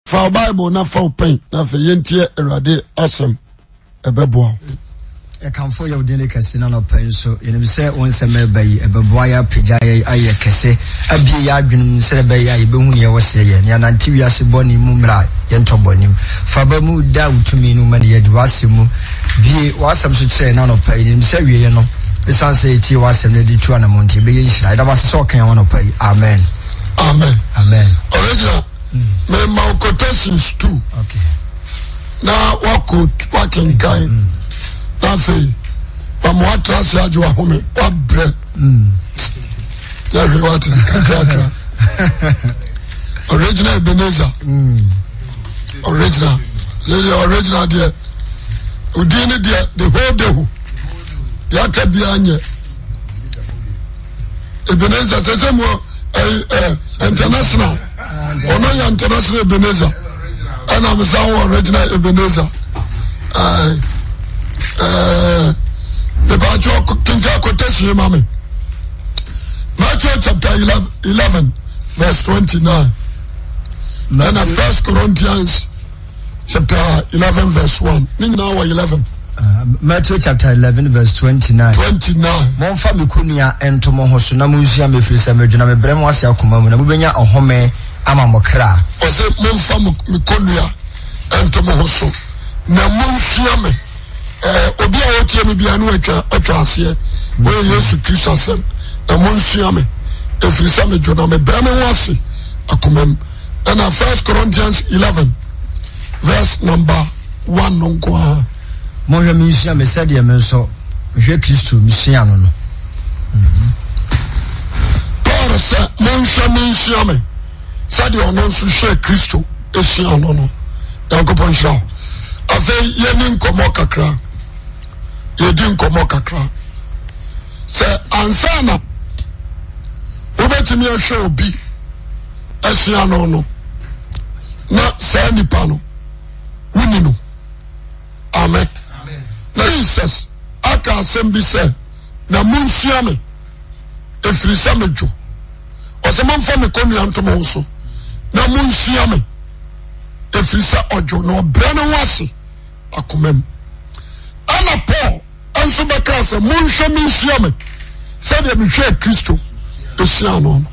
Fa wo Bible na fa wo pɛn na afei yɛntie Awurade asɛm. Ɛbɛboa wo. Yɛkamfo yɛ wo din kɛse na anɔpa yi nso yɛnim sɛ wo nsɛm ɛreba yi ɛbɛboa yɛ apagya yɛ ayɛ kɛse abie yɛ adwene mu sɛdeɛ ɛbɛyɛ a yɛbɛhu nea ɛwɔ sɛ yɛ na yɛanante wiase bɔne mu mmerɛ a yɛntɔ bɔne mu fa ba mu da wo tumi no ma ne yɛadi w'asɛm mu bie w'asɛm so kyerɛ yɛn anɔpa yi yɛnim sɛ awieɛ no ɛsiane sɛ yɛtie w'asɛm no de tu anamɔ nti ɛbɛyɛ nhyira yɛda wo ase sɛ ɔka yɛn ho anɔpa yi amen. Amen. Amen. Original. Mema wo quotations tu. Okay. Na wakɔ wakenkan. Na afei mama watra ase agye wahome wabrɛ. Yɛhwɛ wate kakrakra. Original Ebenezer. Original. Yɛyɛ original deɛ. Odin ne deɛ the whole day ho. Yɛaka biara nyɛ. Ebenezer sɛ sɛ mu ɛyi ɛ international ɔno yɛ international Ebenezer ɛna mi san wɔ original Ebenezer ɛɛ ɛɛ mipatsɔ kinkan quotation yi ma mi Matthew chapter 11 verse 29 ɛna First Corinthians. chapter 11 verse 1 ne nyinaa wɔ 11. Matthew chapter 11 verse 29. 29. Momfa me konnua nto mo ho so na monsua me, ɛfiri sɛ medwo na mebrɛ mo ase akoma mu, na mobɛnya ɔhome ama mo kra. Ɔse momfa me konnua nto mo ho so na monsua me. Eh, obi a ɔtie me bia no atwa atwa aseɛ. Wɔyɛ Yesu Kristo asɛm na monsua me, ɛfiri sɛ medwo na mebrɛ me ho ase akoma mu. Ɛna First Corinthians 11 verse number 1 no nko ara. Monhwɛ me nsua me sɛdeɛ me nso mehwɛ Kristo mesua no no. Paul sɛ monhwɛ me nsua me sɛdeɛ ɔno nso hwɛ Kristo esua no no. Nyankopɔn nhyira wo. Afei yɛni nkɔmmɔ kakra. Yɛdi nkɔmmɔ kakra. Sɛ ansa na wobɛtumi ahwɛ obi asua no no na saa nipa no woni no amen na jesus aka asɛm bi sɛ na monsua me ɛfiri sɛ medwo ɔsɛ momfa me kɔnnua nto mo so na monsua me ɛfiri sɛ ɔdwo na ɔbrɛ ne ho ase akoma mu ɛna paul nso bɛkaa sɛ, Monhwɛ me nsua me sɛdeɛ mehwɛɛ Kristo sua no no.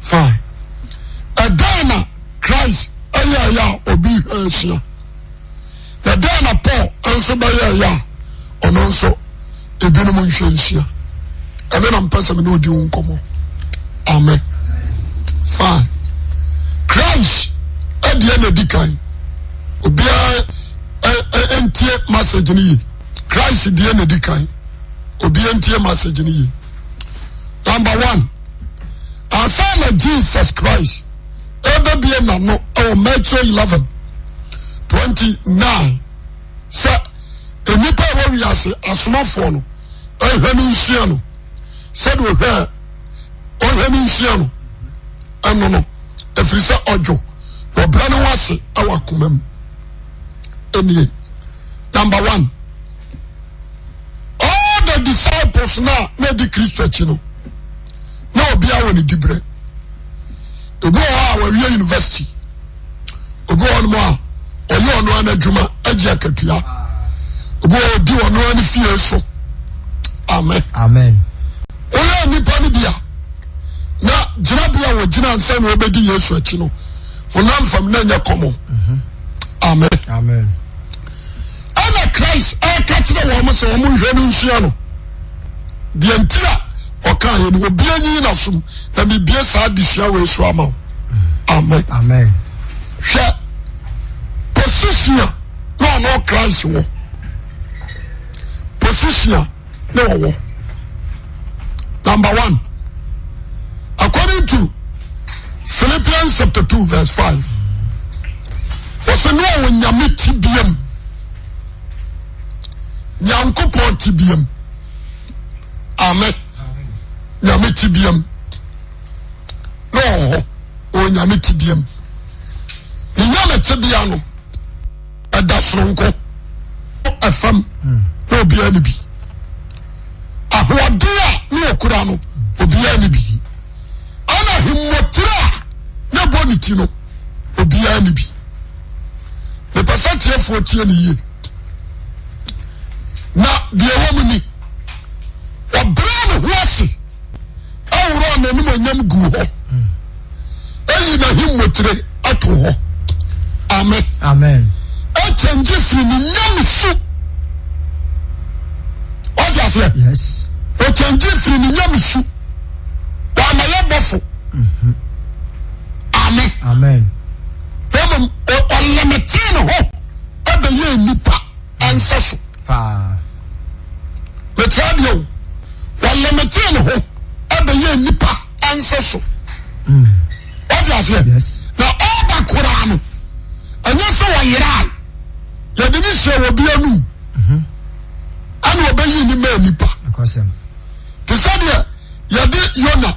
Fine. Ɛdɛn na Christ ɛyɛɛyɛ a obi hwɛ asua? Na dɛn na Paul nso bɛyɛɛyɛ a ɔno nso ebinom nhwɛ nsua? Ɛno na mpɛ sɛ me ne odi ho nkɔmmɔ. Amen. Fine. Christ ɛdeɛ na ɛdi kan. Obiara ntie message no yie. Christ deɛ na di kan. Obiara ntie message no yie. Number one, ansa na Jesus Christ ɛbɛbie n'ano ɛwɔ Matthew 11 29 sɛ nnipa a ɛwɔ wiase asomafoɔ no ɛhwɛ no nsua no sɛdeɛ ɔhwɛ ɔhwɛ no nsua no ɛno no ɛfiri sɛ ɔdwo wɔbrɛ ne ho ase ɛwɔ akoma mu ɛnie number one all the disciples na na ɛdi Kristo akyi no na obiara wɔ ne dibrɛ ebi wɔ hɔ a wɔawie university obi wɔ hɔnom a ɔyɛ ɔno ara n'adwuma agye akatua obi wɔ ɔdi ɔno ara ne fie so amen amen woyɛ nipa no bi a na gyinabea a wɔgyina ansa na wɔbɛdi Yesu akyi no honam fam na nyɛ kɔmɔ amen amen ɛna Christ ɛka kyerɛ wɔn sɛ wɔn nhwɛ no nsua no deɛ nti a ɔka yɛ no obi anyi na som na bibie saa adesua wei so ama wo amen amen hwɛ position a na ɔno Christ wɔ position a na ɔwɔ number one according to Philippians chapter 2 verse 5 wɔsɛ ne ɔwɔ nyame tibiam nyankopɔn tibiam amen nyame tibiam na ɔwɔ hɔ ɔwɔ nyame tibiam ne nyame tibia no ɛda soronko ɛfam na obiara ni bi ahoɔden a ne okura no obiara ni bi ɛna ahemmotire a ne bɔ ne ti no obiara ni bi. sɛ tiefoɔ tie ne yie. Na deɛ ɛwɔ mu ni, ɔbrɛ ne ho ase ɛworɔ n'anim onyam guu hɔ, ɛyi n'ahemmotire ato hɔ. Amen. Amen. Ɛkyɛngye firi ne nyamesu. Wate aseɛ? Yes. Ɔkyɛngye firi ne nyamesu. Wama yɛ bɔfo. Mm-hmm. Amen. Amen. Mmom ɔlɛmɛtee ne ho ɛbɛyɛ nnipa ɛnsɛ so. Paa. Mekyerɛ deɛ o. Ɔlɛmɛtee ne ho ɛbɛyɛ nnipa ɛnsɛ so. Mm. Wate aseɛ? Yes. Na ɔba koraa no, ɛnyɛ sɛ wɔyerae. Yɛde ne hyɛ wɔ bi anum. Mm-hmm. Ɛna ɔbɛyi ne maa nipa. Te sɛ deɛ yɛde Yona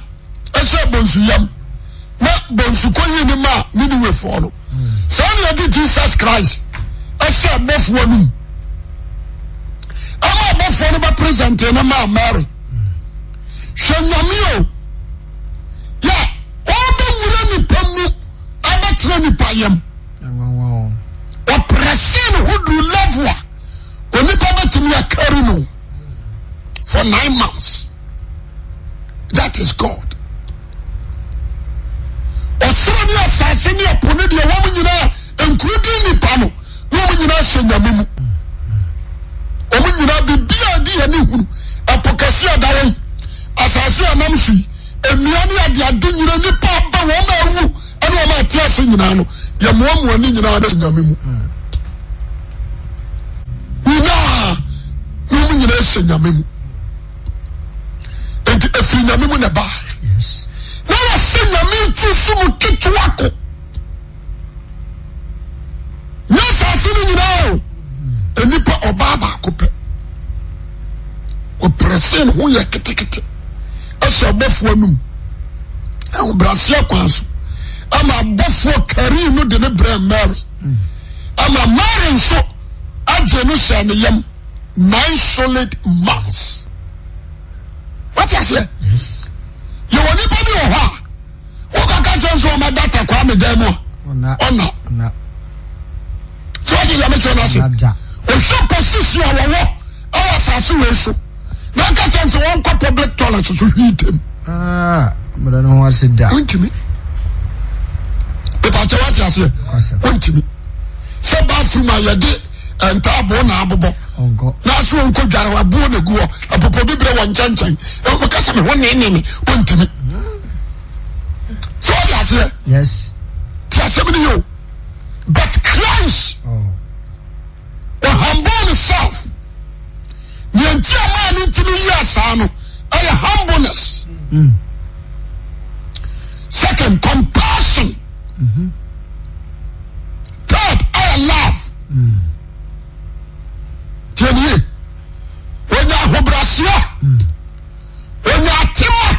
ɛhyɛ bonsu yam na bonsu kɔyi ne maa Niniwefoɔ no. Saa na yɛde Jesus Christ ɛhyɛ abɔfoɔ anum. Ɛma abɔfoɔ no bɛ present ne maa Mary. Hwɛ nyame o. Yɛ ɔbɛwura nipa mu abɛtena nipa yam. Ɔprɛse ne ho duru level a onipa bɛtumi akari no for 9 months. That is God. Ɔsoro ne asase ne ɛpo ne deɛ wɔn nyinaa nkuro di nipa no na wɔn nyinaa hyɛ nyame mu. Wɔn nyinaa biribiara di yɛn ne hunu. Ɛpo kɛse a ɛda hɔ yi, asase a ɛnam so yi, nnua ne adeade nyinaa nipa aba wɔn a awu ɛne wɔn a ɛte ase nyinaa no yɛmoamoa ne nyinaa ne nyame mu. Nyinaa na wɔn nyinaa hyɛ nyame mu. Nti efiri nyame mu na ɛbaa. Na wɔsɛ nyame ti so mu ketewa ko. Nyɛ asase no nyinaa o. Nnipa ɔbaa baako pɛ. Ɔprɛsee ne ho yɛ ketekete ɛhyɛ abɔfoɔ anum. Ahobrɛaseɛ kwan so. Ama abɔfoɔ karii no de ne brɛɛ Mary. Ama Mary nso agye no hyɛ ne yam 9 solid months. Wate aseɛ? Yɛwɔ nipa bi wɔ hɔ a wokɔka kyerɛ nso ɔma data kwaa me dan mu a ɔna sɛ ɔgye deɛ mekyerɛ no ase ɔhwɛ position a wɔwɔ ɛwɔ asase wei so na nka kyerɛ sɛ wɔnkɔ public toilet so hwii tɛm wontumi mepakyɛ woate aseɛ wontumi sɛ bathroom a yɛde ntaaboo na abobɔ na so wɔnkɔ dware hɔ aboɔ na gu hɔ apopɔ bibire wɔ nkyɛnkyɛn wɔka sɛ me ho nene me wontumi sɛ wɔde aseɛ yes ti asɛm no yɛ o but Christ oh. ɔhumble himself nea nti a maa no ntumi yɛ saa no ɛyɛ humbleness mm. Second, compassion. Mm-hmm. Third, ɛyɛ love. Mm. Tiɛnie, onya ahobrɛaseɛ, mm. onya atema,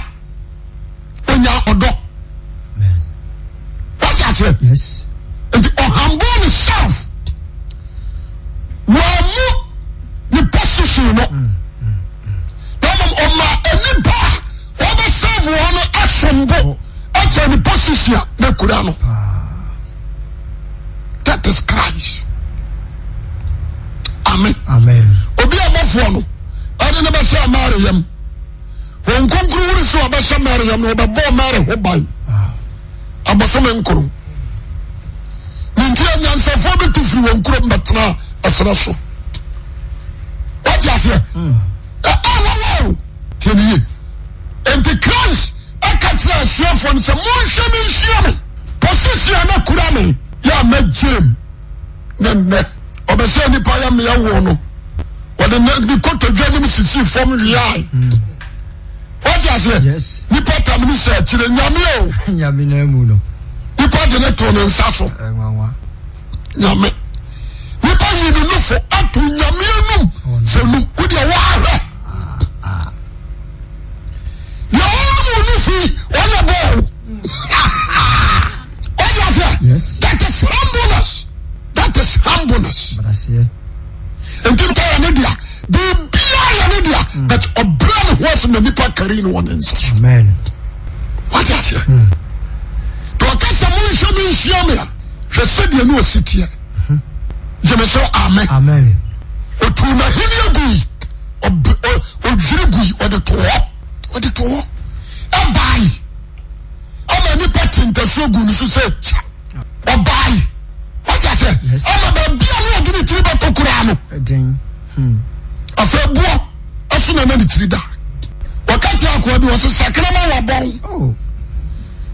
onya ɔdɔ. Wate aseɛ? Yes. Nti ɔhumble ne self. Wɔamu ne position no. Mm. Na mmom ɔma nnipa a wɔbɛsɛve wɔn no asom bo akyɛ ne position a na kura no. That is Christ. Amen. Amen. Obi a bɔfoɔ no ɛde ne bɛhyɛ Mary yam. Wɔn nkonkuru wuli sɛ ɔbɛhyɛ Mary yam na ɔbɛbɔ Mary ho ban. Abosome nkron. Ne nti anyansafoɔ bi tu firi wɔn kurom bɛtena ɛserɛ so. Wate aseɛ? Ɛwɔwɔ o. Tie ne yie. Nti Christ ɛka kyerɛ asuafoɔ no sɛ monhwɛ me nsua me. Position a na kura me yɛ a mɛgyem ne nnɛ. Ɔbɛsɛ nipa yɛ mmea wo no. Wɔde ne kotodwe anim sisi fam wiae. Wate aseɛ? Yes. Nipa tam ne sɛ akyire nyame o. Nyame na mu no. Nipa de ne to ne nsa so. Nwanwa. Nyame. Nipa yi ne nufo ato nyame anum sɛ num. Wo deɛ wɔahwɛ. Deɛ ɔnom wo nufu yi ɔnyɛ bɔɔl. Wate aseɛ? Yes. That is humbleness. That is humbleness. Braseɛ. Nti nka yɛ ne dea. Biribiara yɛ ne dea. But ɔbrɛ ne ho ase ma nipa kari no wɔ ne nsa so. Amen. Wate aseɛ? Deɛ ɔka sɛ monhwɛ me nsua me a, hwɛ sɛdeɛ ne ɔsi teɛ. Gyeme so amen. Amen. Otuu n'ahenni gui, ɔdwiri gui, ɔde to hɔ, ɔde to hɔ. Ɛbae ama nipa te ntasuo gu ne so sɛ kya. Ɔbae. Wate aseɛ? Ama baabi a ne ɔde ne tiri bɛtɔ koraa no. Hmm. Afei boɔ ɛso na na ne tiri da. Wɔka kyerɛ akoa bi ɔsɛ sakrama wabɔn. Oh.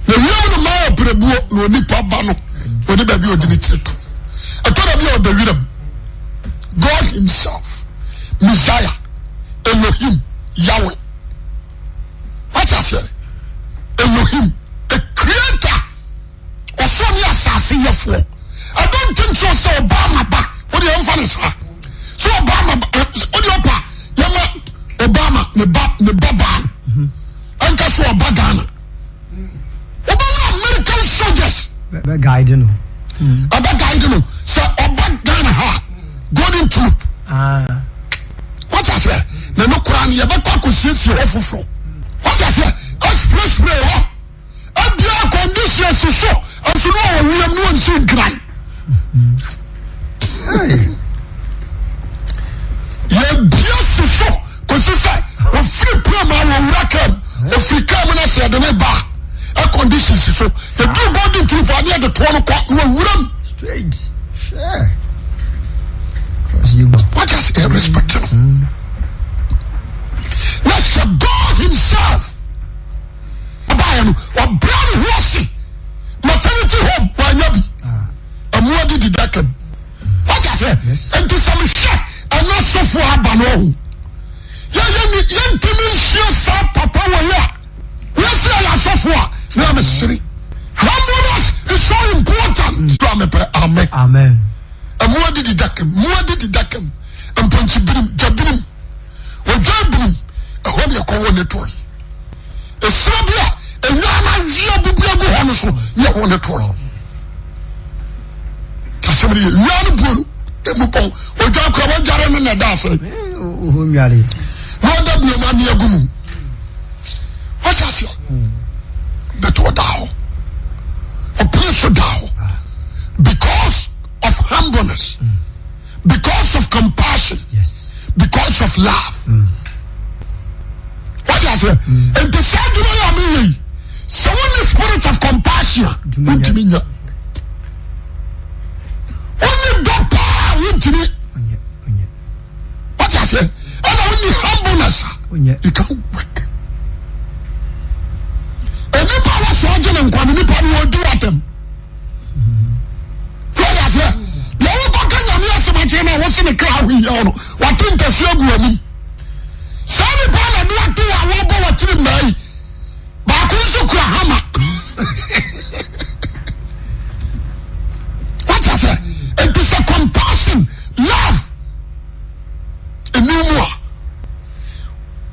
Na wiem no maa ɔbrɛbuo na onipa ba no ɔne baabi a ɔde ne tiri to. Ɛtɔ da bi a ɔda wiram. God himself, Messiah, Elohim, Yahweh. Wate aseɛ? Elohim, the creator, ɔsoro ne asase yɛfoɔ. I don't think so sɛ Obama ba, wode ɔmfa ne saa. Sɛ Obama ba, wode ɔpa, yɛma Obama ne ba ne ba baa no. Ɛnka so ɔba Ghana. Wobɛma American soldiers. Bɛ guide no. Ɛbɛ guide no sɛ ɔba Ghana ha golden tulip. Ah. Wọ́n ti aseɛ na no koraa no yɛbɛkɔ akɔsiesie hɔ foforɔ. Wọ́n ti aseɛ ɛspray spray hɔ ebia condition si so nso no wɔ wiem no wɔn si nkran. Yɛbia si so kɔsi sɛ ofiri plane mu a wɔwura kaa mu ofiri kaa mu na sɛ yɛde ne ba a air condition si so yɛduru golden tulip a ne yɛde toɔ no kɔ na wɔwura mu. Straight. Sure. What does a respect no? Na sɛ God himself ɔbaeɛ no ɔbrɛ ne ho ase maternity home wanya bi ɛmoa didi daka mu. Wate aseɛ? Nti sɛ mehwɛ ɛna sɔfo aba no ɔho yɛyɛ ni yɛntumi nhyia saa papa wɔ yi a yɛsi ɛyɛ asɔfo a na yɛ mesere. Humbleness is so important. So amepɛ amen. Amen. Ɛmoa didi daka mu, mmoa didi daka mu, mpɔnkye birim, dwa birim, odwa birim, ɛhɔ ne ɛkɔwɔ ne tɔe. Esrɛ bi a enyaa no awe abubu agu hɔ no so ne ɛhɔ ne tɔe. Asɛm no yɛ nwia no buo no emu pɔn odwa kora wadware no na ɛda ase. Na ɔda buo no ane agu mu. Wate aseɛ? But ɔda hɔ. Ɔpene so da hɔ. Because of humbleness. Because of compassion. Yes. Because of love. Wate aseɛ? Nti saa adwuma yi a meyɛ yi, sɛ wonni spirit of compassion a, wontumi nyɛ. Wonni dɔ paa wontumi. Wate aseɛ? Ɛna wonni humbleness a, you can't work. Nnipa a wɔsɔ agye ne nkwa no, nipa no wɔdi w'atɛm. So wate aseɛ? Deɛ wokɔka Nyame asɛm akyerɛ no a wose ne kra ahohia no, wato ntasuo agu w'anim. Saa nipa na de wato a wɔbɔ w'akyiri mmaa yi. Baako nso kura hama. Wate aseɛ? Nti sɛ compassion, love, ɛnu mu a,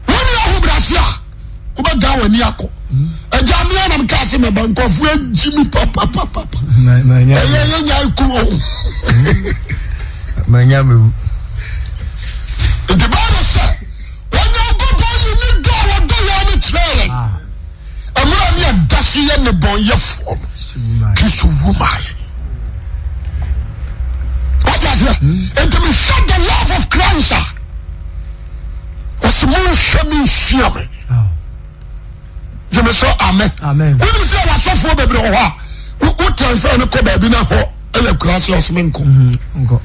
wone ahobrɛase a, wobɛdan w'ani akɔ. Agya mmea na meka ase mɛba nkurɔfoɔ agyi mi papapapa. Ɛyɛ yɛ nya eku o. Manya mewu. Nti Bible sɛ Onyankopɔn yi ne dɔ a wɔdɔ yɛn no kyerɛ yɛn. Mmerɛ ne yɛda so yɛ nnebɔnyɛfoɔ no, Kristo wu maa yɛn. Wate aseɛ? Nti mehwɛ the love of Christ a, wɔsi monhwɛ me nsua me. Gyeme sɛ amen. Wonim sɛ yɛwɔ asɔfoɔ bebree wɔ hɔ a, wo transfer no kɔ baabi na hɔ ɛyɛ akura se ɔseme nkɔ. Nkɔ.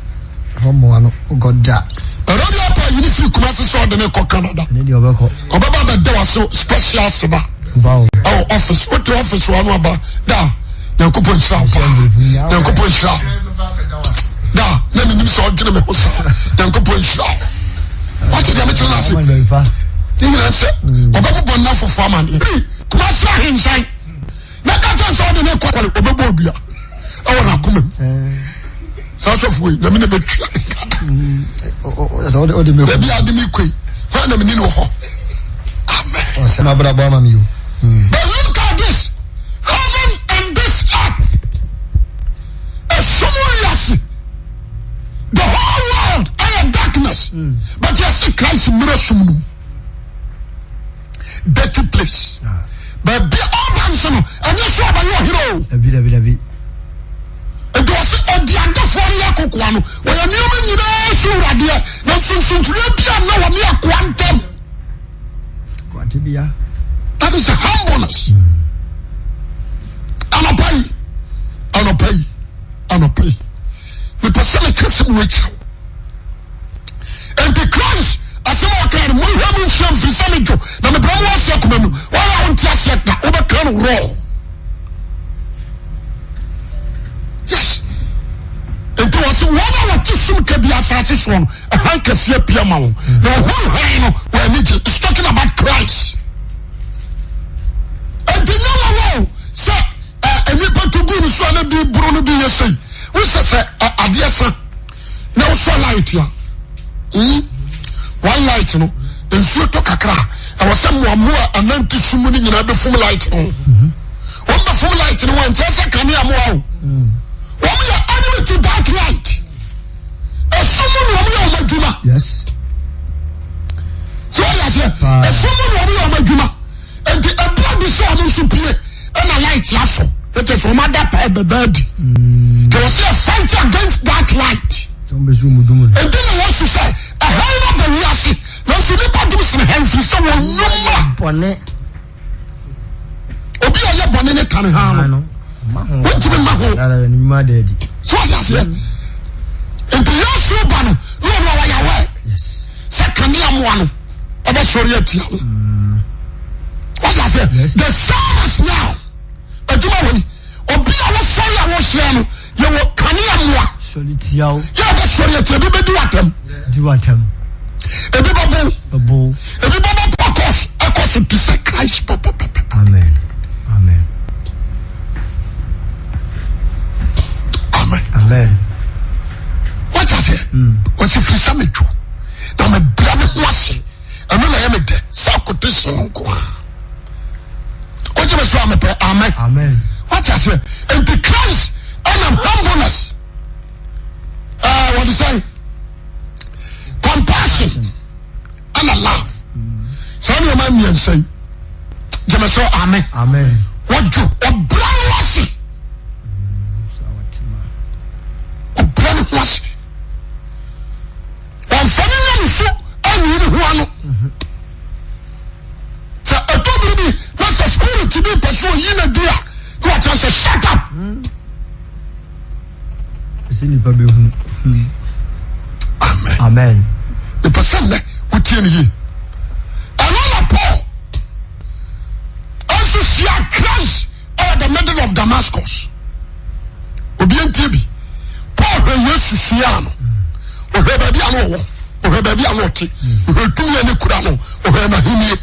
Hɔ mmoa no nkɔ da. Ɛrɛ de apa yi ne firi Kumasi sɛ ɔde ne kɔ Canada. Ne deɛ ɔbɛkɔ. Ɔbɛba bɛda wase special seba. Ɛwɔ office wote office wa no aba da Nyankopɔn nhyira wo paa. Nyankopɔn nhyira wo. Da na menim sɛ ɔdwene me ho saa. Nyankopɔn nhyira wo. Wate deɛ mekyerɛ no ase. Ne nyinaa sɛ ɔbɛbobɔ nna fofoɔ amaneɛ. Kumasi ahensan. Na ka kyerɛ sɛ ɔde ne kɔ akɔle ɔbɛbɔ odua ɛwɔ n'akoma mu. Saa sɔfo yi nyame na bɛtua ne ka. Baabi a ade me kɔ yi hwan na mene no wɔ hɔ. Amen. Ɔsɛ m'abrabɔ ama me o. But look at this heaven and this earth. Esum wiase. The whole world ɛyɛ darkness. But yɛsi Christ mmerɛ sum no mu. Dirty place. Baabi a ɔba nso no, ɛnyɛ sɛ ɔbɛyɛ ɔhene o. Dabi dabi dabi. Nti wɔse ɔdi adefoɔ no yɛ akokoa no, wɔyɛ nneɛma nyinaa so wuradeɛ, na nsonsonoeɛ bi a na wɔne akoa ntam. That is a humbleness. Anɔpa yi, anɔpa yi, anɔpa yi, mepɛ sɛ meka sɛ mu akyerɛ wo. Enti Christ asɛm a ɔka no, monhwɛ mo nhyia mfiri sɛ medwo na mebrɛ mo ase akoma mu. Wɔn a wonte aseɛ da, wobɛka no raw. Yes. Enti wɔ se wɔn a wɔte sum kabi asase soɔ no, ɛhan kɛseɛ pia ma wɔn. Na wɔhunu hann no, wɔn ani gye. It's talking about Christ. Enti nyɛ wɔn o sɛ nnipa to gu no so a na bi boro no bi yɛ sei. Wosɛ sɛ adeɛ sa na wosɔ light a, hmm, one light no, nsuo tɔ kakra a, ɛwɔ sɛ mmoammoa a anante sum no nyinaa bɛfum light no. Wɔn bɛfum light no wɔn nkyɛn sɛ kanea mmoa o. Wɔn yɛ enemy to dark light. Esum mu na wɔn yɛ wɔn adwuma. Yes. Sɛ wɔn yɛ aseɛ, esum mu na wɔn yɛ wɔn adwuma. Nti ebi adi sɛ wɔn nso pie ɛna light asɔ. Ɛkyɛ sɛ wɔn ada paa bɛbɛ adi. Kɛ wɔsi yɛ fight against dark light. Nti na wɔn si sɛ ɛhɛn na bɛ wiase nanso nipa dum sene hɛn firi sɛ wɔn nnwuma. Bɔne. Obi a ɔyɛ bɔne ne tane ha no. Wontumi mma ho. So wɔte aseɛ. Nti Yesu ba no na ɔno a wɔyɛ awɛ sɛ kanea mmoa no ɔbɛsɔre atia no. Wɔte aseɛ. The same as now. Adwuma wɔ yi. Obi a wɔsɔre a wɔhyerɛn no yɛwɔ kanea mmoa. Yɛ ɔbɛsɔre atia ebi bɛdi w'atam. Ebi bɛbo. Ebi bɛbɔ pɔkɔs ɛkɔ so te sɛ Christ pɛpɛpɛpɛ. Amen. Amen. Amen. Amen. Wọ́n ti ase. Wọ́n si firi sẹ́ mi dwo na mi bira mi ho ase ɛno na ɛyɛ mi dɛ sɛ akote si no nko ara. Wọ́n ti mi so amepɛ amen. Amen. Wọ́n ti ase nti Christ ɛnam humbleness ɛɛ wọ́n ti sẹ́yìn compassion. ɛna love saa nneɛma mmiɛnsa yi gyeme sɛ amen wɔdwo ɔbrɛ no ase ɔbrɛ no ho ase ɔmfa ne nyame so anyi ne ho ano sɛ ɛtɔ biri bi na sɛ spirit bi pɛ so ɔyi no di a na wakyerɛ sɛ shut up Ɛsɛ nipa bɛhu. Amen. Amen. Mepɛ sɛ nnɛ wotie ne yie. Ɛno na Paul nso hyia Christ ɛwɔ the middle of Damascus. Obi ntie bi. Paul hwɛ Yesu hyia no. Ɔhwɛ baabi a no ɔwɔ. Ɔhwɛ baabi a no ɔte. Ɔhwɛ tumi a ne kura no. Ɔhwɛ n'ahennie.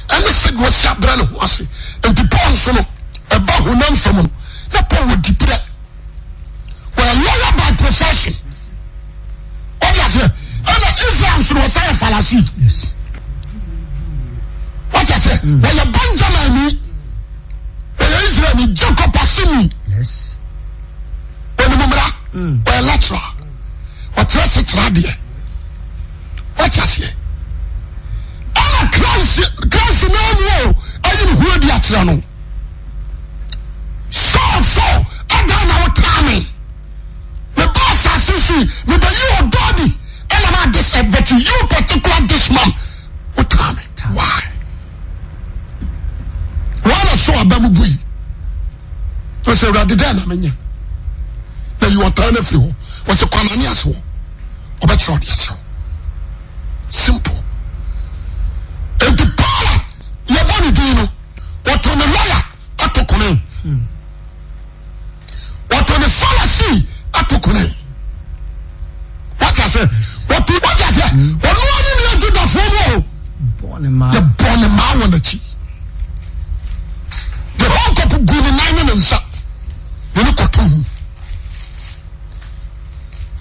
Ɛne sɛdeɛ ɔsi abrɛ ne ho ase. Nti Paul nso no, ɛba honam fam no, na Paul wɔ dibrɛ. Wɔyɛ lawyer by profession. Wɔde aseɛ ɛna Israel nso wɔsan yɛ Farasi. Wɔde aseɛ mm. wɔyɛ Benjamin ni wɔyɛ Israel ni Jacob aseni. Wɔnim mmara mm. wɔyɛ lecturer wɔtena se kyerɛ adeɛ. Wɔte aseɛ ɛna Christ Christ náà mu o ɛyi ne ho adi akyerɛ no. Saul, Saul, adɛn na wotaa me? Meba asase so yi, mebɛyi ɔdɔ adi ɛna ma ade sɛ, but you particular this man, wotaa me. Why? Wɔn na so aba mu bui. Wɔsɛ Awurade dɛn na menyɛ? Na yi ɔtaa no afiri hɔ. Wɔsɛ kɔ Ananias hɔ. Ɔbɛkyerɛ ɔde akyerɛ wo. Simple. Enti Paul a yɛbɔ ne din no, wɔto ne lɔya ato kone wɔto ne falasi ato kone wate ase wɔto wate ase ɔno ani ne ajudafoɔ mu o yɛbɔ ne maa wɔ n'akyi de hɔ nkɔpo gu ne nan ne ne nsa ne ne kɔto mu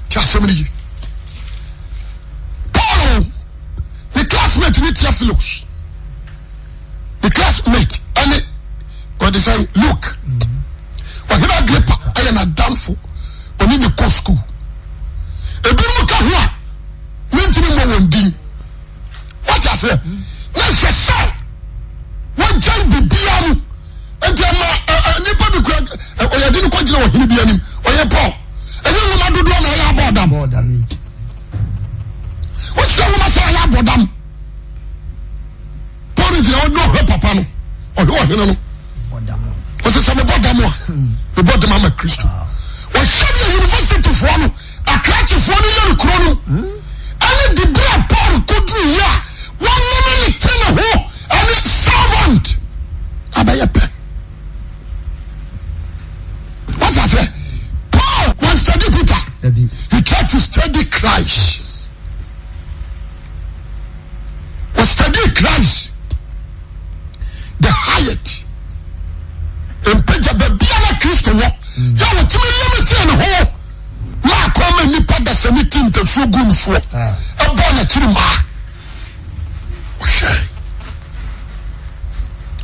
ti asɛm no ye Paul ne classmate ne Theophilus ne classmate ɛne wɔde sɛ Luke ɔhene Agrippa ɛyɛ n'adamfo ɔne ne kɔ school ebinom ka ho a mentumi mmɔ wɔn din wɔte aseɛ na hwɛ sɛ wɔgyae biribiara mu nti ɛma nnipa bi kura ɔyɛde no kɔgyina ɔhene bi anim ɔyɛ Paul. Wosua nwoma sɛ ayɛ abɔdam. Paul gyina hɔ na ɔhwɛ papa no, ɔhwɛ ɔhene no. Ɔsɛ sɛ mebɔ dam a, mebɔ dam ama Kristo. Ɔhwɛ deɛ universityfoɔ no, akrakyefoɔ no yɛ no kuro no. Ɛne dibere a Paul kɔduru yɛ a, wɔnene ne te ne ho ɛne servant abɛyɛ pɛ. What's I say? Paul was study Peter. He tried to study Christ. Was study Christ. The highest. Mpagya baabi a na Kristo wɔ. Yɛ wɔtumi limit ne ho. Ma akɔma nipa dasani ti ntasuo gu nsuo. Ɛbɔ n'akyiri maa. Ɔhwɛ.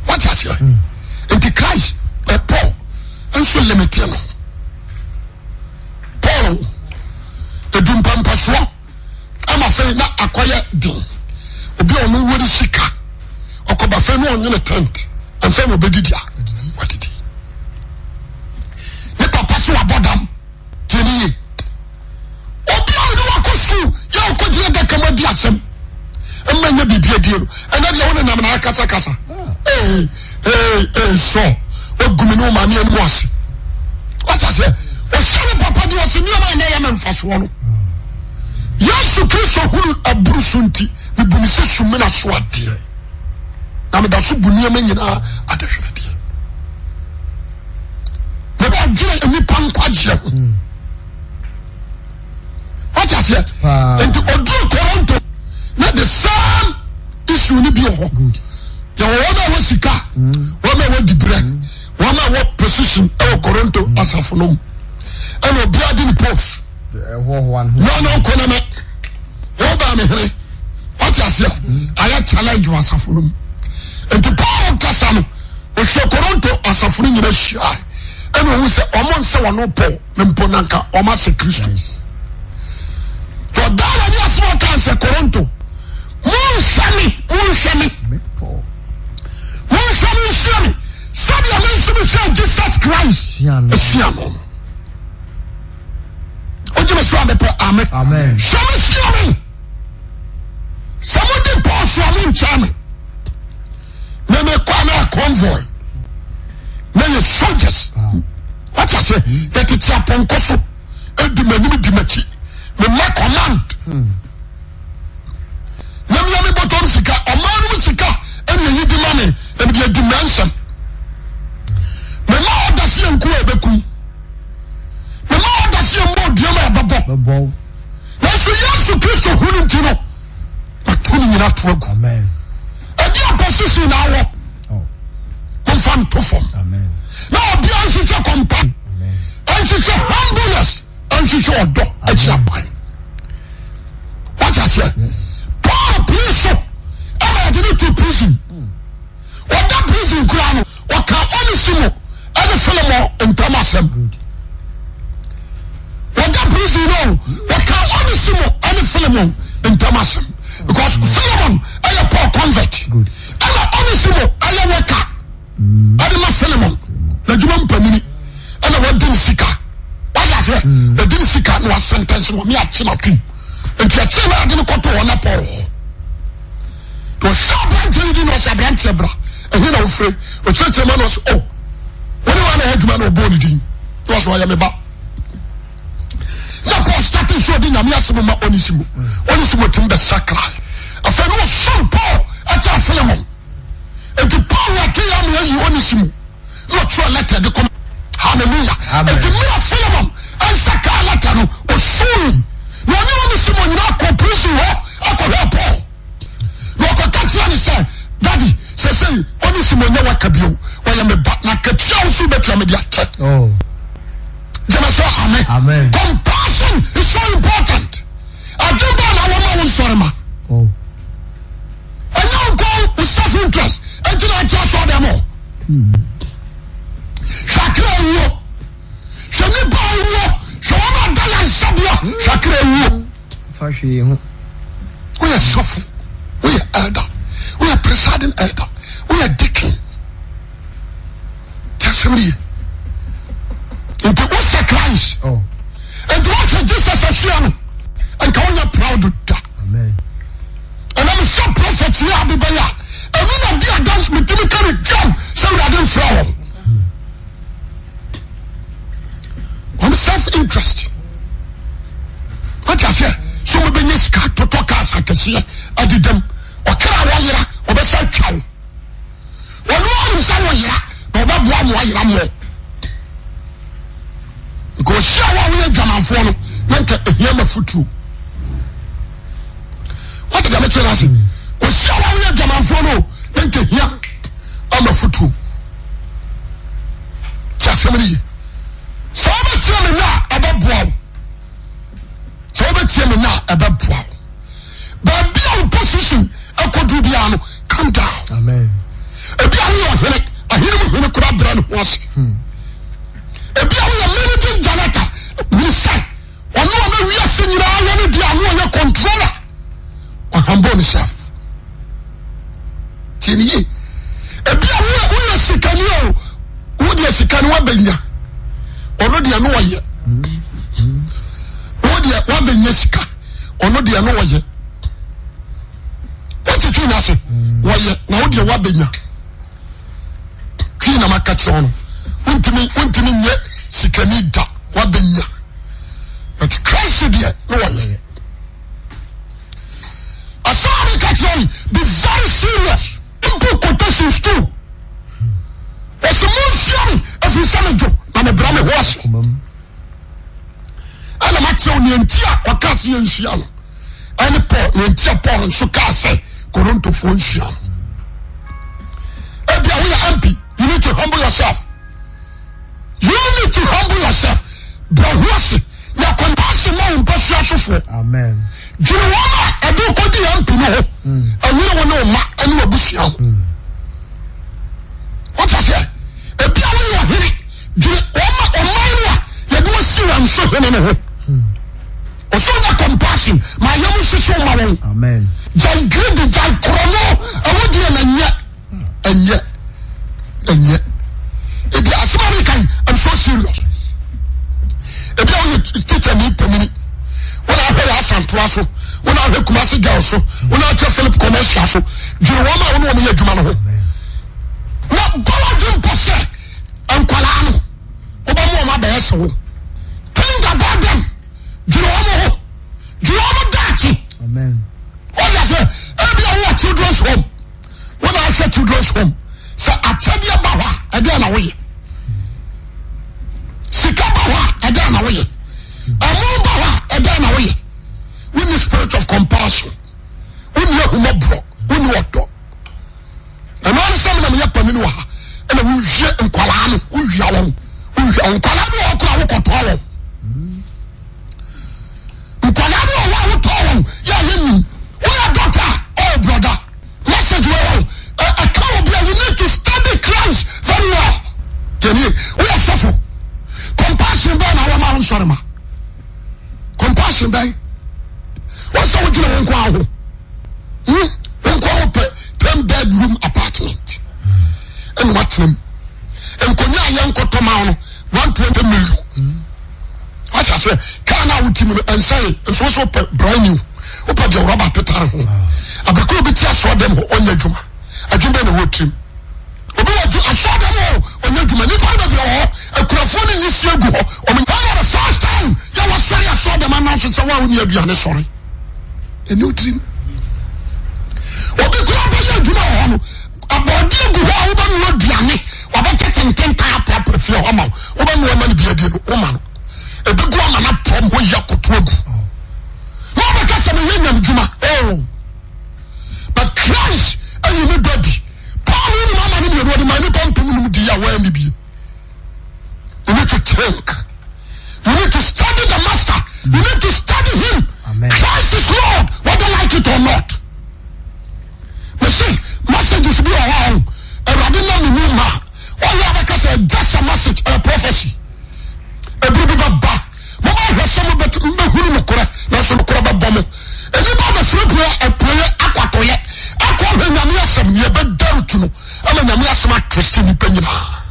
Wate aseɛ? Hmm. Nti Christ ɛ Paul nso limite no. Paul edu mpampasoɔ ama afei na akɔyɛ den. Obi a ɔno wɔ sika ɔkɔba afei na ɔnwene tent ansa na ɔbɛdidi a wadidi. Ne papa so wabɔ dam. Tie ne yie. Obi a ɔne wakɔ sukuu yɛ ɔkɔ gyina daka mu adi asɛm mma nyɛ biribi adie no ɛnɛ deɛ wo nenam na akasakasa ee ee ee sɔ wagu me ne wo maame anim ase wata sɛ ɔhyɛ ne papa deɛ ɔsɛ nneɛma a na ɛyɛ me mfasoɔ no Yesu Kristo hunu aburu so nti mebu ne sɛ sumina so adeɛ na meda so bu nneɛma nyinaa adahweredeɛ mede adwene nnipa nkwagyeɛ ho wate aseɛ nti ɔduru Toronto na the same issue no bi wɔ hɔ yɛwɔ wɔn a wɔ sika wɔn a wɔ dibrɛ wɔn a wɔ position ɛwɔ Toronto asafo no mu ɛna obiara di ne post wɔn na ɔkɔ na mɛ wɔn baa mi hene wate aseɛ ayɛ challenge wɔ asafo no mu nti Paul kasa no ɔhyɛ Korinto asafo no nyina hyia ɛna ɔhu sɛ ɔmo nsɛ wɔn Paul ne mpo nanka ɔmo asɛ Kristo ɔdaa wɔ ne asɛm ɔka sɛ Korinto monhwɛ me monhwɛ me monhwɛ me nsua me sɛdeɛ me nso mehwɛ Jesus Christ sua no wogye me so a mepɛ amen hwɛ me sua me sɛ mode Paul so a monkyɛ me na mekɔ a na convoy na yɛ soldiers wata sɛ yɛtete apɔnkɔ so di m'anim di m'akyi mema command na mea me bɔtɔm sika ɔman no mu sika ɛna ɛyi di ma me na mede adi mmara nsɛm mema ɔda se yɛnku a ɛbɛkum mema ɔda se yɛmmɔ oduam a ɛbɛbɔ nanso Yesu Kristo hunu nti no Matu ne nyina to agu. Ɛdi opposition na awɔ. Oh. Momfa nto fam. Na obia nhwehwɛ kɔmpa. Nhwehwɛ humbleness. Nhwehwɛ ɔdɔ akyi aban. Wate aseɛ? Paul pii so ɛna ɔde ne to prison. Ɔda prison koraa no, ɔka Onesimo ɛne Philemon ntam asɛm. Ɔda prison no, ɔka Onesimo ɛne Philemon ntam asɛm because Philemon ɛyɛ Paul convert, ɛna Onesimo ɛyɛ worker ɛde ma Philemon n'adwuma mpanini ɛna wadi ne sika. Wadi aseɛ, wadi ne sika na wasɛntɛnse no, wɔn akye n'atum nti ɛkyɛn na ade no kɔtɔ hɔ na Paul hɔ. Ɔhyɛ aberanteɛ no din na ɔsɛ aberanteɛ bra ɛhe na wofire ɔkyerɛkyerɛ ma na ɔsɛ o wone wa na ɛyɛ adwuma na ɔbɔɔ ne din na ɔsɛ ɔyɛ me ba na Paul starting so ɔde nyame asɛm ma Onesimo Onesimo tim bɛ sakra afei na ɔsom Paul ɛkyɛ Philemon nti Paul wɔ te yɛ ama ayi Onesimo na ɔtwerɛ lɛtɛ de kɔma hallelujah nti mmerɛ Philemon nsa kaa lɛtɛ no ɔsuu na ɔne Onesimo nyinaa kɔ prison hɔ akɔhwɛ Paul na ɔkɔka kyerɛ ne sɛ dadi sɛsɛyi Onesimo nyɛ waka bio ɔyɛ me ba na katua wo so wobɛtua mede akyɛ oh. gyama sɛ amen compassion is so important adwen bɛɛ na wɔma wo nsɔre ma oh. ɛnyɛ wo nkɔ wo self interest ɛnti na ɔte asɔ dɛm o hwɛ akra awuo hwɛ nipa awuo hwɛ wɔn a da yansabea hwɛ akra awuo fa hwee ho woyɛ sɔfo woyɛ elder woyɛ presiding elder woyɛ deacon tí a sɛm yie nti wosɛ Christ oh. nti wohwɛ Jesus asua no. wo do da. Ɛna mesɛ prophet yi ade bɛyɛ a ɛno na di adanse metumi ka no dwam sɛ Awurade mfrɛ wɔn. Wɔn self interest. Wate aseɛ sɛ wɔbɛnya sika totɔ cars akɛseɛ adedam ɔkra wɔyera wɔbɛsɛ atwa wo. Wɔn anim sɛ wɔyera na wɔbɛboa mo ayera mo. Nka ɔhyia wo a woyɛ adwamanfoɔ no na nka ɛhia ma fotuo. Wote deɛ mekyerɛ no ase? Ɔhyia wo a woyɛ adwamanfoɔ no na nka ɛhia ama fotuo. Ti asɛm no ye. Sɛ wobɛtie me na ɛbɛboa wo. Sɛ wobɛtie me na ɛbɛboa wo. Baabi a wo position ɛkɔduru biara no, calm down. Amen. Ebi a woyɛ ɔhene, ahene mu hene koraa brɛ ne ho ase. Ebi a woyɛ managing director, hunu sɛ ɔno a na wiase nyinaa yɛ ne deɛ ano ɔyɛ controller. Ɔhumble himself. Tie ne yie. Ebi a woyɛ woyɛ sikani o, wo deɛ sika no wabɛnya. Ɔno deɛ no ɔyɛ. Wo deɛ wabɛnya sika. Ɔno deɛ no ɔyɛ. Wote twi no ase? Wɔyɛ na wo deɛ wabɛnya. Twi na maka kyerɛ wo no. Wontumi wontumi nyɛ sikani da wabɛnya. But Christ deɛ no ɔyɛ. Asɛm a meka kyerɛ yi, be very serious. Mpo quotations too. Wɔsɛ monsua me ɛfiri sɛ medwo na mebrɛ me ho ase. Ɛna makyerɛw nea nti a ɔka sɛ yɛnsua no ɛne Paul nea nti a Paul nso kaa sɛ Korintofoɔ nsua no. Ebia woyɛ MP, you need to humble yourself. You need to humble yourself. Brɛ ho ase na compassion ma wo mpasua sofoɔ. Amen. Dwene wɔn a ɛde kɔdi MP no ho. Ɛnyɛ wo ne wo mma ɛne w'abusua ho. Wote aseɛ? Ebi a woyɛ ɔhene, dwene wɔn a ɔman no a yɛde wɔsi wɔn so hene no ho. Ɔsɛ ɔnya compassion ma yɛn sisi ma wɔn. Amen. Gyae greed, gyae korɔ no, ɛwɔ deɛ na nyɛ. Ɛnyɛ ɛnyɛ ebi asɛm a meka yi I'm so serious. Ebi a woyɛ teacher ni panini wɔn ahwɛ yɛ asantoa so wɔn ahwɛ Kumasi girls so wɔn ahwɛ Philip commercial so dwene wɔn a wɔn wɔn yɛ adwuma no ho na bɔwɔ dwe mpɔ sɛ nkwadaa no wɔbɛn mu wɔn abɛyɛ sɛ wo think about them dwene wɔn ho dwene wɔn daakye wɔn yɛ sɛ ebi a wɔwɔ children's home. Wo na ahwɛ children's home sɛ akyɛdeɛ ba hɔ a ɛdeɛ na woyɛ sika ba hɔ a ɛdeɛ na woyɛ ɛmo ba hɔ a ɛdeɛ na woyɛ wonni spirit of compassion wonni ahumɔborɔ wonni ɔdɔ ɛno ara sɛ menam yɛ panin wɔ ha ɛna wohwie nkwalaa no wowia wɔn wowia wɔn nkwalaa bi wɔ hɔ koraa wokɔtɔɔ wɔn Nkwadaa bi wɔ hɔ a wotɔɔ wɔn yɛ a yɛnnim. Woyɛ doctor a, oh brother, message wɔ hɔ ɛka wɔ bi a you need to study Christ very well. Tiɛnie, woyɛ sɔfo, compassion bɛn na wɔma wo nsɔre ma? Compassion bɛn? Wɔsɛ wogyina wo nko aho. Hmm? Wo nko aho pɛ ten bedroom apartment. Ɛna watena mu. Nkonnwa a yɛnkɔtɔ ma wo no, 120 million. Wate aseɛ kaa no a wote mu no ɛnsɛe nso wo so wopɛ brand new wopɛ deɛ rɔba tetare ho abirikɔ obi te asɔɔ dɛm hɔ ɔnyɛ adwuma adwuma bɛn na ɛwɔ tirim obi wɔ adwu asɔɔ dɛm hɔ ɔnyɛ adwuma nipa no bebree wɔ hɔ akurafoɔ no nyisie gu hɔ ɔmo wɔn wɔ the first time yɛ wɔsɔre asɔɔ dɛm ananso sɛ wɔn a wɔni aduane sɔre ɛni tirim obi kura bɛyɛ adwuma wɔ hɔ no abɔdeɛ gu hɔ a wobɛnoa aduane wabɛtɛ tententan aprapra fie hɔ ma wo wobɛnoa ma no bi adie no woma no ɛbɛgu ama no apɔm hɔ yi akoto agu na wobɛka sɛ meyɛ nyam dwuma oh but Christ ayi ne dɔ di Paul wonim ama no mmienu ɔde ma nnipa mpem num di a wɔanni bie. You need to think. You need to study the master. You need to study him. Amen. Christ is Lord, whether like it or not. Mese messages bi wɔ hɔ a Awurade nam ne mu ma ɔyɛ abɛka sɛ just a message a prophecy. Ebiri bi bɛba mobɛhwɛ sɛ mobɛhunu nokorɛ nanso nokorɛ bɛbɔ mo. Nnipa bɛfiri pue apueɛ akɔ atɔeɛ akɔ hwɛ Nyame asɛm ne ɛbɛdɛre tu no ama Nyame asɛm atrɛste nnipa nyinaa.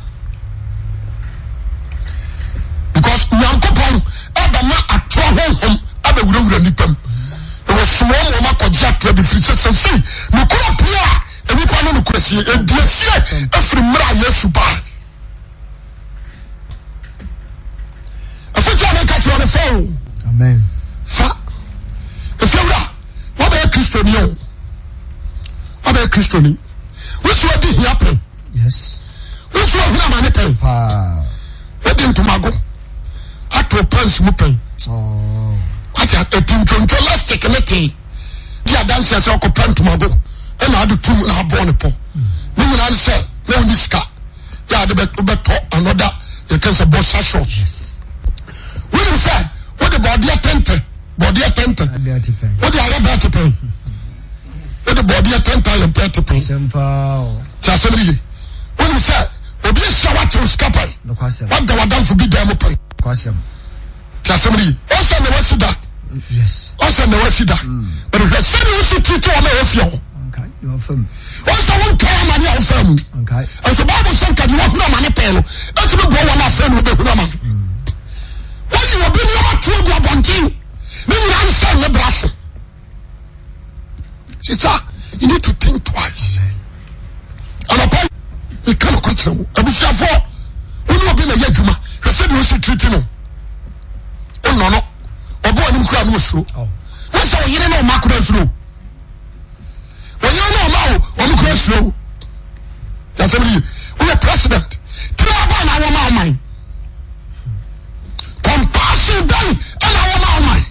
Because Nyankopɔn ɛbɛma atorɔ honhom abɛwurawura nnipa mu. Yesu baa. Afotu a meka kyerɛ no fa o. Amen. Fa. Efiewura, wabɛyɛ Kristoni o. Wabɛyɛ Kristoni. Wosi wadi hia pɛn. Yes. Wosi wahunu amane pɛn. Paa. Wodi ntomago ato pants mu pɛn. Oh. Wate eti ntwontwo elastic ne tee. Di adanseɛ sɛ ɔkɔpɛ ntomago ɛna ade tum na abɔ ne pɔ. Ne nyinaa ne sɛ na ɔni sika. Yɛ ade bɛtɔ another yɛka sɛ boxer shorts. Wonim sɛ wode bɔɔdeɛ tɛntɛ bɔɔdeɛ tɛntɛ wode ayɛ bɛɛte pɛn. Wode bɔɔdeɛ tɛntɛ ayɛ bɛɛte pɛn. Ti asɛm no ye. Wonim sɛ obi ahyia wakyɛw sika pɛn. Wada wadamfo bi dan mu pɛn. Ti asɛm no ye. Ɔsɛ na wasi da. Ɔsɛ na wasi da. Bɛde hwɛ sɛdeɛ wosi titi wɔn a wɔfie hɔ. Ɔsɛ wonkae amane a wofaa mu. Nso Bible sɛ nka deɛ wahunu amane pɛn no ɛtumi boa wɔn afei na wobɛhunu amane. Woyi obi nneɛma to agu abɔnten ne nyinaa ne sɛ ne bra so. Sister, you need to think twice. Anɔpa meka no kɔkyerɛ wo abusuafoɔ wo ne obi na ɛyɛ adwuma hwɛ sɛ deɛ ɔsi tiriti no wonɔ no ɔbɔ anim kora no ɔsuro wo sɛ ɔyere ne ɔma kora suro ɔyere ne ɔma o ɔmo kora suro wo yasɛm no ye woyɛ president tiri aba na wɔma ɔman compassion bɛn ɛna wɔma ɔman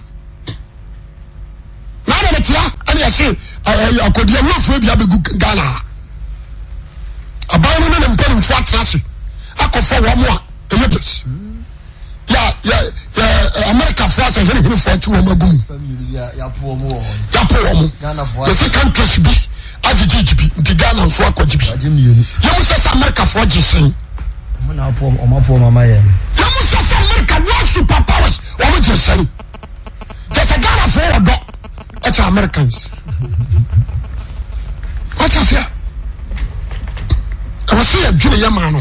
na na metea ɛne ɛse akɔdi awuafoɔ bi abɛgu Ghana ha aban no ne ne mpanimfoɔ atena ase akɔfa wɔn a ɛyɛ pɛs yɛ yɛ yɛ Amerikafoɔ asɛ henehenefoɔ akyi wɔn agu mu yapo wɔn yɛsɛ countries bi agyegyegye bi nti Ghana nso akɔgye bi yɛmu sɛ sɛ Amerikafoɔ gye sɛn yɛmu sɛ sɛ Amerika world super powers wɔn gye sɛn kyɛ sɛ Ghanafoɔ wɔ dɔ ɛkyɛ Americans wọ́n ase ɛwɔ sɛ yɛdwene yɛ maa no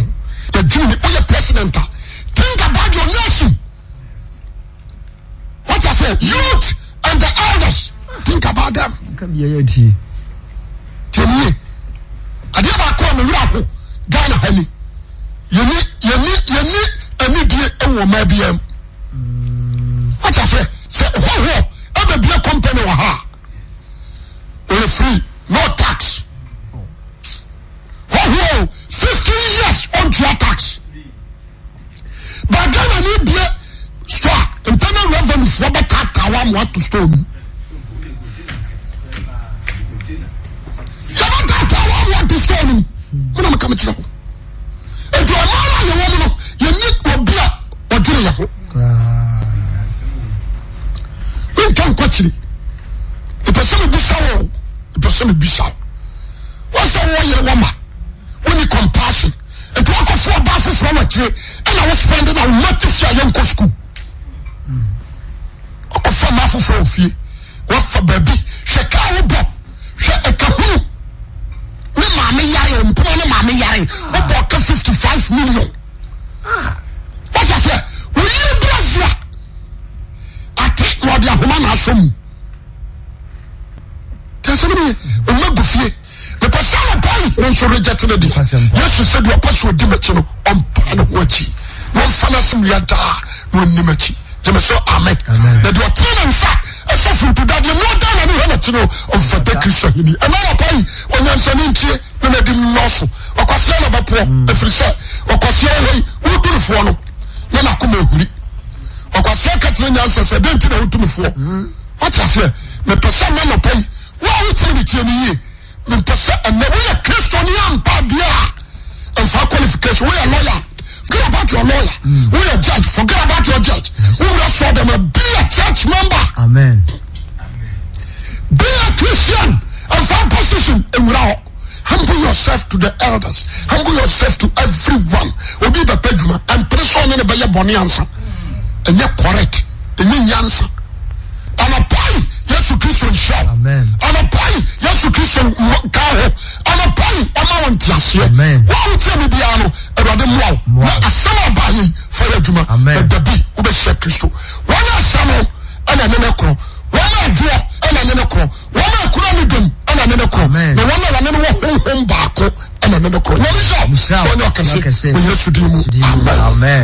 yɛdwene ne woyɛ president a think about your nation wọ́n ase youth and the elders think about them. Tiɛnie adeɛ baako a mewura ho Ghana ha ni yɛni yɛni yɛni anidie wɔ ɔmaa biara mu. Wọ́n ase sɛ hɔhoɔ ɛbɛbie company wɔ ha a ɔyɛ free no tax hɔhoɔ 15 years ɔntua tax but Ghana ne bie store internal revenue foɔ bɛtaataa wa mo ato store no yɛbɛtaataa wa mo ato store no mu mo na meka mekyerɛ ho nti ɔman no a yɛwɔ mu no yɛni obi a ɔdwene yɛ ho menka nkwakyiri ɛpɛ sɛ mebisa wo ɛpɛ sɛ mebisa wo wọ́n sɛ wọ́n yere wọ́n ma wọ́n ni compassion nti wọ́n kɔ fún ọba foforɔ wɔ akyire ɛna wọ́n spend na wọ́n mma ti fi a yɛn kɔ sukuu ɔkɔ fún ọba foforɔ wɔ fie wọ́n fa baabi hwɛ kaa wọ́n bɔ hwɛ ɛka hunu ne maame yare mpoma ne maame yare wọ́n bɔ ɔka 55 million. Wọ́n sɛ oyiri Brazil ate na ɔde ahoma na asɔ mu. Tẹ̀sán mi ɔma gu fie. Mepɛ sɛ anɔpa yi wo nso reject ne deɛ. Yesu sɛ deɛ ɔpɛ sɛ ɔdi m'akyi no ɔmpa ne ho akyi na ɔmfa n'asɛm wia daa na ɔnni m'akyi. Gyeme so amen. Na deɛ ɔtene ne nsa ɛsɛ funtudadeɛ mu ɔda n'ani hwɛ n'akyi no ɔmfata Kristo ahenni. Ɛna anɔpa yi onyansani ntie na n'adi nnɔɔso. Ɔkwasea na ɔbɛpoɔ mm. ɛfiri sɛ ɔkwasea wɔ hɔ yi wotu no foɔ no na n'akoma ahuri. Ɔkwasea ka kyerɛ nyansa sɛ dɛn nti na wotu me foɔ? Mm. Wate aseɛ? Mepɛ sɛ ɛna nɔpa yi wo a wotie me tie me yie. Mepɛ sɛ ɛnɛ woyɛ Kristoni ampa deɛ a ɛmfa qualification woyɛ lawyer forget about your lawyer mm. woyɛ judge forget about your judge wowura sɔ dɛm be a church member. Amen. Be a Christian ɛmfa position nwura hɔ. Humble yourself to the elders. Humble yourself to everyone. Obi bɛpɛ adwuma. Ɛmpere sɛ ɔne ne bɛyɛ bɔne ansa. Ɛnyɛ correct. Ɛnyɛ nyansa. Anɔpa yi, Yesu Kristo nhyira wo. Anɔpa yi, Yesu Kristo ka ho. Anɔpa yi, ɔma wo nteaseɛ. Wo a wotie me biara no, Awurade mmoa wo. Na asɛm a ɔbaa yi, fa yɛ adwuma. Na dabi, wobɛhyia Kristo. Wɔn a ɛsɛ no, ɛna ne ne korɔ. Wɔn a ɛdwoɔ, ɛna ne ne korɔ. Wɔn a ɛkura ne dɔm, ɛna ne ne korɔ. Na wɔn a wɔne no wɔ honhom baako. Ɛna ne no kɔ. Nyame nhyira wo. Nhyira wo. Ɔnyɛ ɔkɛse. Ɔnyɛ ɔkɛse. Wɔ Yesu din mu. Yesu din mu. Amen. Amen.